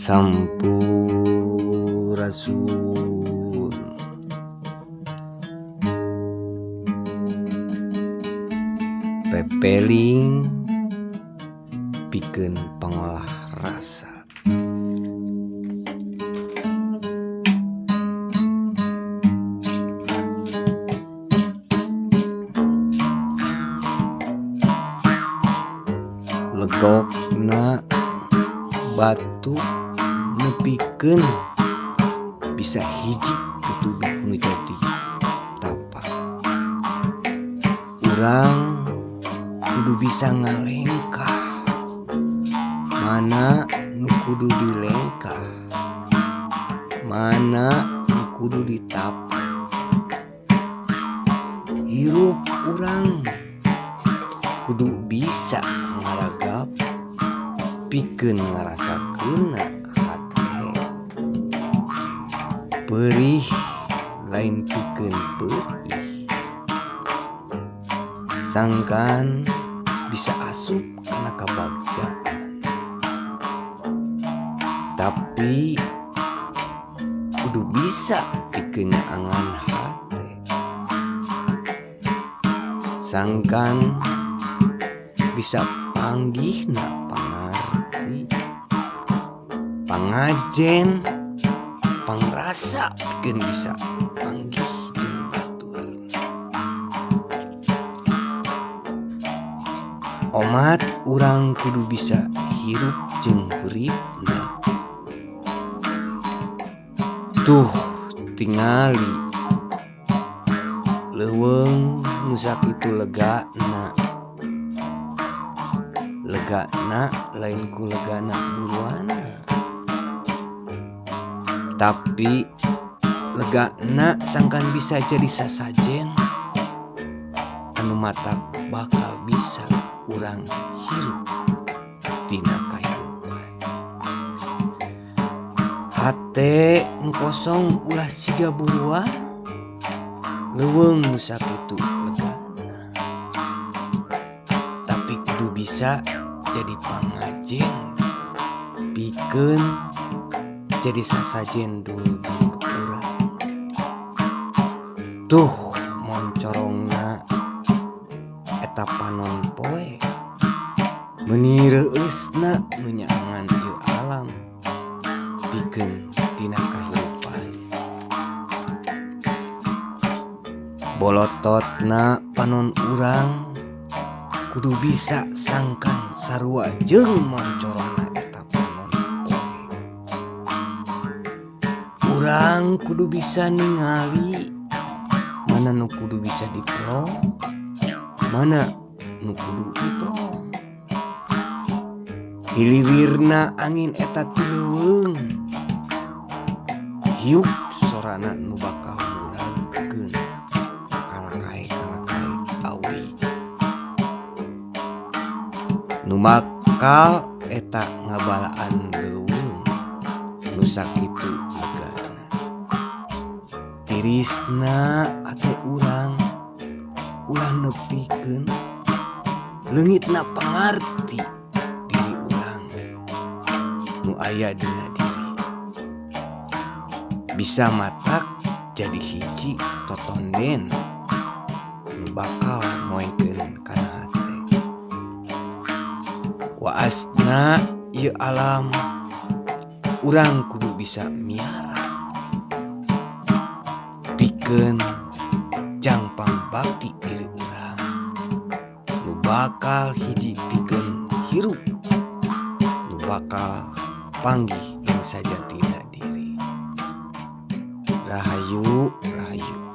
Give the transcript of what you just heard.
Sampurasun. Pepeling pikeun pangolah rasa. Legokna batu nepikeun bisa hiji tutuduh nu jadi tapak. Urang kudu bisa ngalengkah, mana nu kudu dilengkah, mana nu kudu ditapak. Hirup urang kudu bisa ngaragap pikeun ngarasakeunna hate. Perih lain pikeun perih, sangkan bisa asup kana kabagjaan. Tapi kudu bisa pikeun nyaangan hate, sangkan bisa panggihna pangarti, pangajen, pangrasa pikeun bisa panggih jeung batur. Omat urang kudu bisa hirup jeung huripna. Tuh tingali leuweung nu sakitu legana. Legana lain ku legana buruana, tapi legana sangkan bisa jadi sasajen anu matak bakal bisa urang hirup tina kahirupan. Hate nu kosong ulah siga buruan, leuweung nu sakitu legana, tapi kudu bisa jadi pangajen pikeun jadi sasajen dulur-dulur urang. Tuh moncorongna eta panon poe meuni reueusna nu nyaangan ieu alam pikeun dina kahirupan. Bolototna panon urang kudu bisa sangkan sarua jeung moncorongna eta panon poe. Urang kudu bisa ningali mana nu kudu bisa dipelong, mana nu kudu dipelong. Hiliwirna angin eta ti leuweung, hiuk sorana nu bakal muragkeun kalakae-kalakae awi. Nu bakal eta ngabalaan leuweung nu sakitu legana. Tirisna ate urang ulah nepikeun leungitna pangarti diri urang nu aya dina diri. Bisa matak jadi hiji totonden nu bakal moekeun kana hate. Waasna ieu alam urang kudu bisa miara pikeun jang pangbakti diri urang nu bakal hiji pikeun hirup, nu bakal panggih jeung sajatina diri. Rahayu, rahayu.